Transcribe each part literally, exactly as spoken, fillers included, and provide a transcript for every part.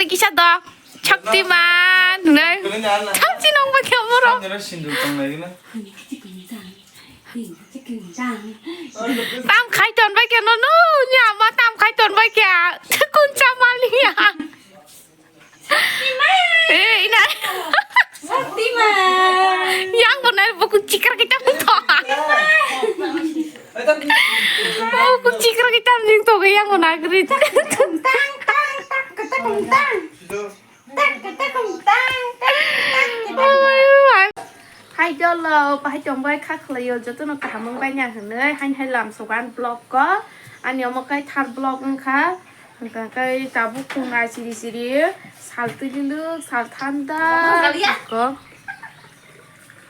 Kisa do. Shaktiman. Nai. Thamchi nong ba kya moro. Sandra sindur tong lagi na. Tam khai ton ba kya no no. Nya ma tam khai ton ba kya. Kun cha mali ya. Eh, ina. Shaktiman. Yang ko nai buku chikra kita to. Buku chikra kita ning to yang ko nagri. Tang tang tang tang tang. Hai dolo, bahai tong bai kha khlaio, jotono kaham wng bai na hwnwi, hain hai lam sogan vlog ko, ani omo kai thar vlog wngkha, hwnkha kai tabuk khung ai siri siri, sal twi luluk, sal thanda, ko.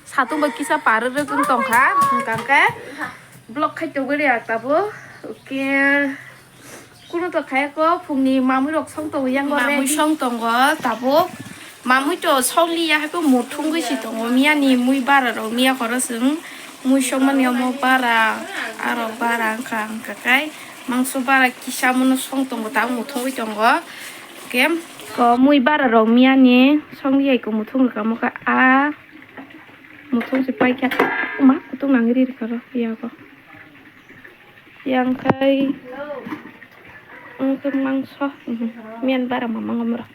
Satung bai kisa parwk rwk wng tongkha, hwnkha khe vlog khai tongwi rwya tabuk. Oke. Kuno to khaya ko, phungni mamui rok song tongo yang gore. Mamui song tongo tabuk. Mamui to song liya hai ko muthungwi si tongo. Miya ni mui bara rok miya khoro chwng mui song mani omo bara, aro bara wngkha, wngkha kai mangso bara kisa mono song tongo, tabuk muthungwi tongo. Oke. Ko mui bara rok miya ni song liya ko muthung rwkha mokha a. Muthung se paikha. Ma, kutung nang ri rikha ro, yago. Yang khai. Ang khai mangso. Mhm. Miyan bara mamang amra.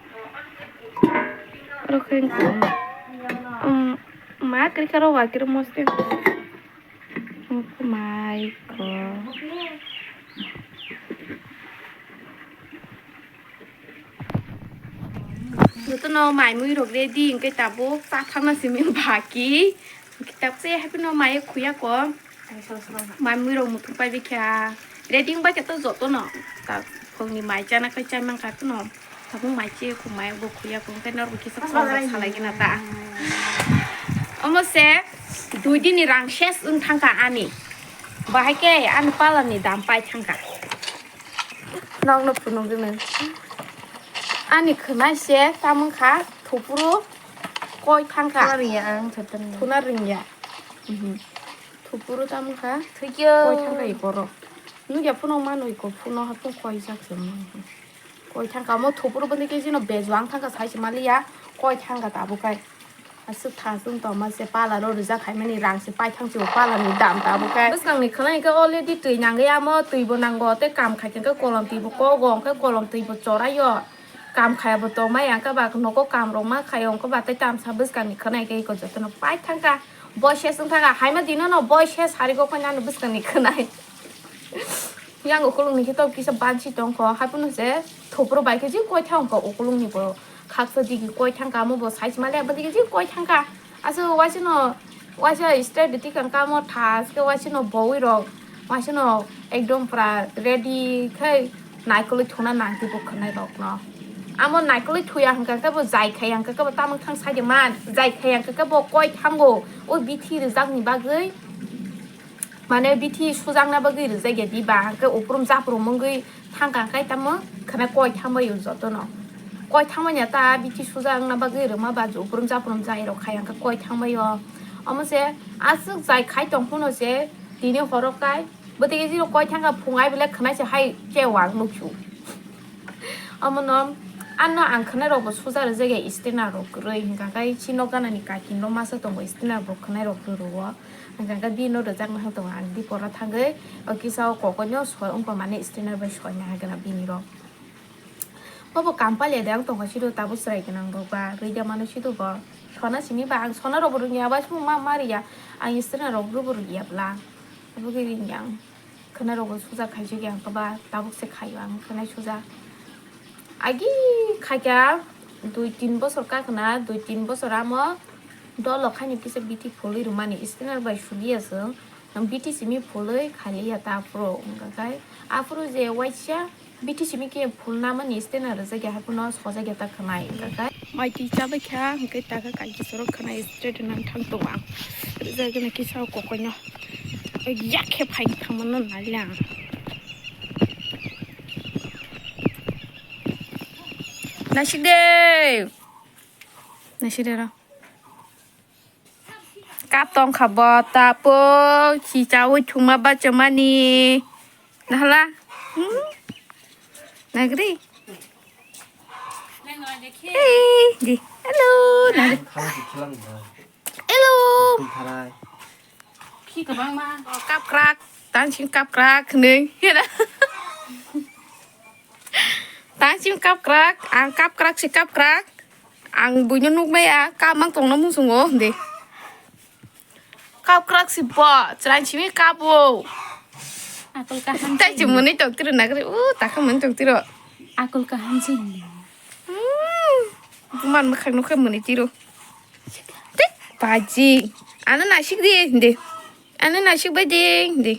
Ro khai. Um, ma kri karo wa kri moste. Ang khai mai ko. Jotono mai mui rok ready, hwnkhe tabuk cha thangna simi baki. Hwnkhe tabuk se happy no mai khuya ko. Mai mui rok muthung pai bikha. Ready wng bai khe to jotono. Ta phungni mai chana khai chai man kha tono. Tabuk mai che khu mai bo khuya ko. Hwnkhe norok kisa salai gina ta. Omo se dui din ni rang ses wng thangkha ani. Bahai khe ani pala ni dam pai thangkha. Nokno phunugwi nang. Ani khwnai se tamung kha thupuru koi thangkha. Thuna rwngya ang thothani. Thuna rwngya. Mhm. Thupuru tamung kha. Thwikyo. Koi thangkha i koro. Nukya phunuk mano i kor phuno haphung koi jak se mano. Koi thangkha mo thupuru bwndwi khe jino bejuang thangkha sai se maliya. Koi thangkha tabuk kai. Aswk thasung tongma se pala ro rijak hai mani rang se paithang se bo pala ni dam tabuk khe. Bwskang ni khwnai khe already twi nangwi amo twi bo nango tei kam khai khe kolom twi bo kogo hwnkhe kolom twi bo chorai o. Kam khaya bo tongmai ang khe ba nogo kam rok ma khai o hwnkhe ba tei tamsa bwskang ni khwnai khe eko jotono paithang kha. Boi ses wng thang kha hai ma dino no boi ses hari go khoi nani bwskang ni khwnai. Yang ukulung ni khe to kisa bansi tong kho hai phano se thopro bai khe jing koi thang kho ukulung ni bo. Khaksa digi koi thangkha, amo bo size male, abo digi jing koi thangkha. Aswk waisano, waisa straight de tikang kamo thas khe waisano bowui rok, waisano ekdom pura ready khai naikolwi thuna nangtwi bo khwnai rokno. Amo naikolwi thuya hwnkha khe bo jai khaiya hwnkha khe bo tamung thang side man, jai khaiya hwnkha khe bo koi thango, o bithi rwjakni bagwi. Mane bithi sujakna bagwi rijak ya diba, hwnkhe uprum japrum wngwi thangkha, hwnkhe tamo khana koi thangbai o jotono. Koi thangmani ta bithi sujakna bagwi rwma ba uprum japrum jai rok khai hwnkhe koi thangbai o. Omo se aswk jai khai tong phano se tini horo kai bwtwi jiro koi thangkha phung ai belai khwnai se hai khe wang nuksu. Omono ano ang khwnai rok bo suja rijak ya standard rok kwrwi hwnkha khe si nok gana ni kaki no masa tongo standard bo khwnai rok kwrwi o. Hwnkha khe bini no rwjakna hwn tongo ang dipora thangwi, o kisa o kokoi no soi wngkha mani standard bai soina hwnkha bini rok. Bobo kampal ya de ang tongkha siro tabuk chwrai gwnang rok ba rwi de mano siro bo. Sona simi ba ang sona rok bo rwngya bai sumung ma ma riya ang standard rok rw bo rwya bla. Abo khe ring yang khwnai rok bo suja khaijak yang khe ba tabuk se khaio ang khwnai suja. Agi khaikha dui tin bosor kakhwna, dui tin bosor amo dolo khaini kisa bithi phulwi rwmani standard bai suliya chwng. Bithi simi phulwi khailiya ta aphuru wngkha khai aphuru je waisa bithi simi khe phulnamani standard rwjakya haiphano sojakya ta khwnai wngkha khai. Mai twi chabai kha hwnkhe ta khe kaisa sorok khwnai straight nang thang tongo ang. Rwjagwna kisa o kokoino yak khe phai thangmano naili ang. Naisik de. Naisik de ro. Kap tong kha bo tapo khichaui thungma bachomani. Nahala? Hmm? Nagri? Hey, di. Hello. Nang. Hello. Khi kwbangma. Kapkrak. Tang sing kapkrak hinwi. Tang sing kapkrak. Ang kapkrak si kapkrak. Ang buino nukmaya. Kamang tongna musungo. Di. Kap krak si bo, chwrai simi kap o. Akol kaham. Tai se mwnwi tong tiro nagri, o takha mwnwi tong tiro. Akol kaham se. Hmm. Buman mwkhang nukhe mwnwi tiro. Tei baji. Ano nasik di, di. Ano nasik bai di, di.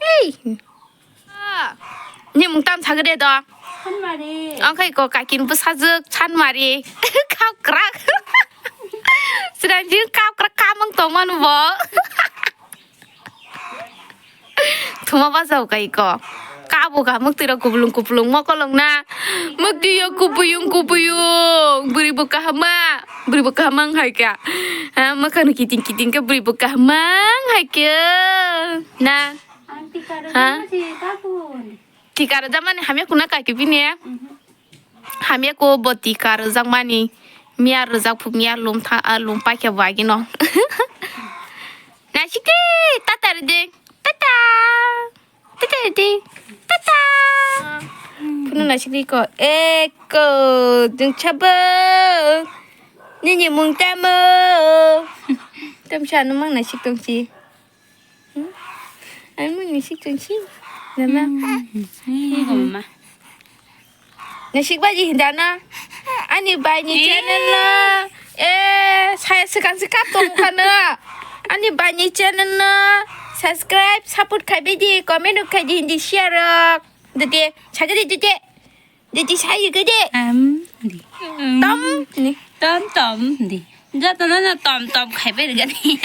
Hey. Ni mung tam sagade do. Sanmari. Ang khai ko kakin bwsajwk Sanmari. Kap krak. Sranjin kap krak kamang tongmanu bo. Thuma bajao kai ko. Kabo ka mukti rok kuplung kuplung mokolong na. Mukti yo kubuyung kubuyung. Buri bo kahama. Buri bo kahama hai ka. Ha, makhano kiting kiting ka buri bo kahama hai ka. Na. Ang tika rwjakma si tabun. Tika rwjakmani hamya kuna kaki bini. Mhm. Hamya ko bo tika rwjakmani. Miya rwjak phu miya lum tha, ah, lum paikha bo agino. Nasikti tata rwdi. Tata. Tata rwdi. Tata. Phunu nasikti ko. Eko jung chabo. Nini mung tamo. Tamsa numang nasik tongsi. Hmm? Ang mung ni sik tong si. Nama? Hmm. Ni goma. Ni sik baji hinda na. Ani bai ni channel na. Eh, saya sekan sekap tong kana. Ani bai ni channel na. Subscribe, support khai baji, comment khai di hindi share rok. Dede, saga di dede. Didi sayu gede. Am di. Tom ni. Tom tom di. Joto no no tom tom khai bai gani.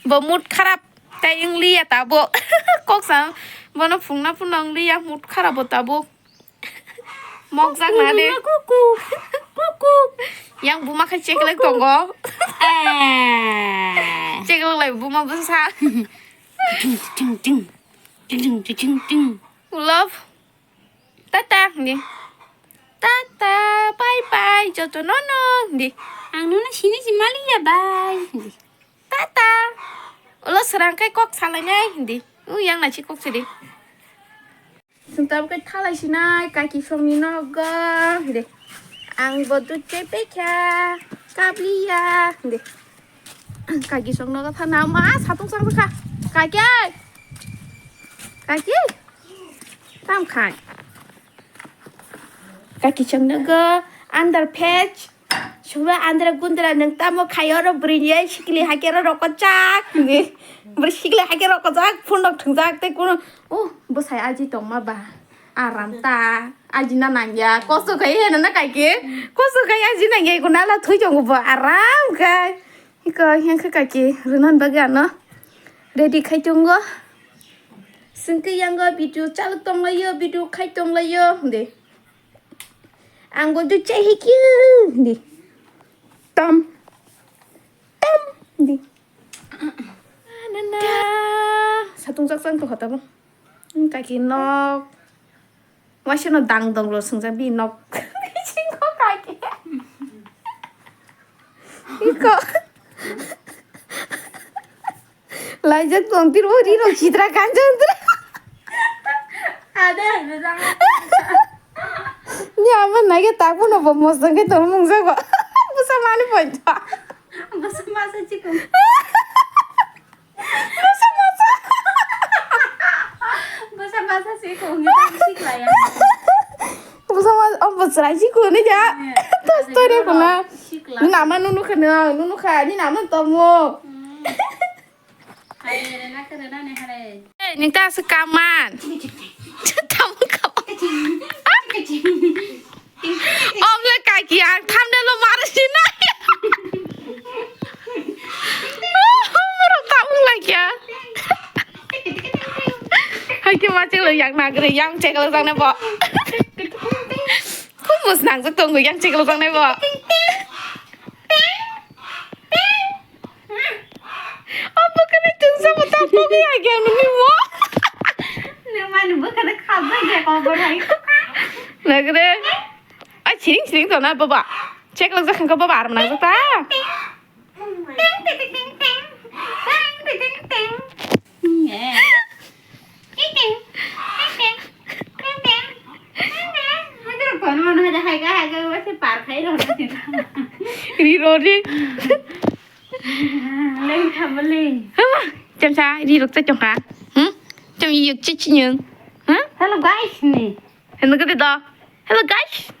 Bo mood kharap tai wng liya tabo. Kok sa bono phungna phungna wng liya mood kharap bo tabo. Mok jak na de. Kuku. Kuku. Yang buma khai cheklek tongo. Eh. Cheklek lai buma bwsa. Ting ting ting. Ting ting ting ting. Love. Tata, hindi. Tata, bye bye, joto no no, hindi. Ang nono sini si maliya, bye, hindi. Tata. Ulo srang kai kok salainai, hindi. U yang nachi kok sidi. Sung tabuk kai thalai sinai, kaki songni nogo, hindi. Ang bo dut chai pekha, kabliya, hindi. Kaki song nogo thana ma satung sang kha. Kaki. Kaki. Tam khai. Kaki song nogo under page. Sura andra gundra nang tamo khai oro brini ai sikli hakero roko chak. Bri sikli hakero roko chak phundok thungjak te kuno. Oh, bwsai aji tongma ba. Aram ta. Aji na nangya. Koso khai hena na kaki. Koso khai aji nangya ko nala thui tongo bo. Aram khai. Iko yang khe kaki rwnan bagwi ano ready khai tongo. Sengke yango video chalok tonglaio, video khai tonglaio de. Ang bo dut chai hikyu de. Tom. Tom de. Na, na. Satung jak chang to hota bo. Kaki nok. Waisa no dang dong lo swngjak bini nok bisingo kaki. Iko. Laijak tong tiro ri rok sitra kanjang tira. Ada, ada dang. Ni ama nage takbo no bo mosong ke tong mung jago. Busa mani poncho. Busa masa chikung. Masa, masa. Masa, masa sih, kok nggak tahu sih, lah, ya. Masa, masa, oh, masa sih, kok ini, ya. Iya, terus ada tuh dia dulu, kena. Sih, lah. Nama nunu kena, nunu kena, ini nama tamu. Hmm. Hari ini nak kena nih, hari. Eh, ini tas kaman. Tamu kaman. Ong le kaki ang thumbnail o mar sinai. Oro ta ong lai kya. Hai ke ma cheklo yang nagre yang cheklo jang ne bo. Khub mus nang jok tongo yang cheklo jang ne bo. Apa kena tungsa mata apa kaya kya nuni mo? Nang mani bwkhano khajak ya kobor hai. Nagre. Ai, siring siring to na baba. Check lok jak kha baba, aram nang jak ta. Ri ro ri. Leng kha bali. Hama, chemsa ri rok cha chong kha. Hmm? Chem yek chi chi nyung. Hmm? Hello guys ni. Hello gede do. Hello guys.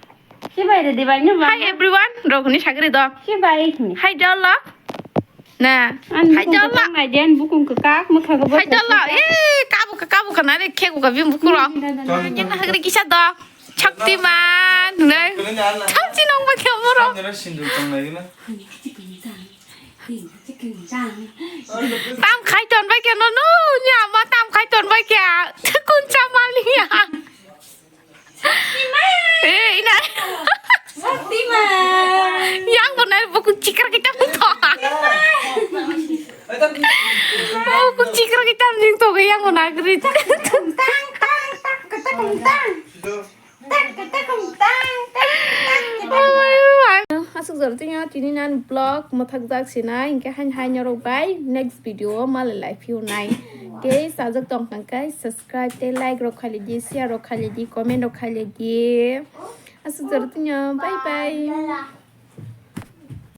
Hi bai re dibai ni ba. Hi everyone. Rok ni sagri do. Hi bai ni. Hi jolok. Na. An hi bukung jolok. Nai jen bukung ke kak mukha go. Hi jolok. Eh, kabu ka kabu ka nare khe ka bim bukuro. Nyen hagri kisa do. Shaktiman. Ne. Thamchi nong ba khe muro. Sindur tong nai na. Tam khai ton bai khe no no. Nya ma tam khai ton bai khe. Kun cha mali ya. Eh, ina. Yang benar buku cikar kita to. Buku cikar kita to yang benar grit. Tang tang tang kita tang. Asuk jor tinya tini nan vlog mothak jak sinai, hingke hain hain norok bai next video o malai lai phiyo nai. Ke sajak tong kang kai subscribe te like rok khaili di, share rok khaili di, comment rok khaili di. Asuk jor tinya, bye bye.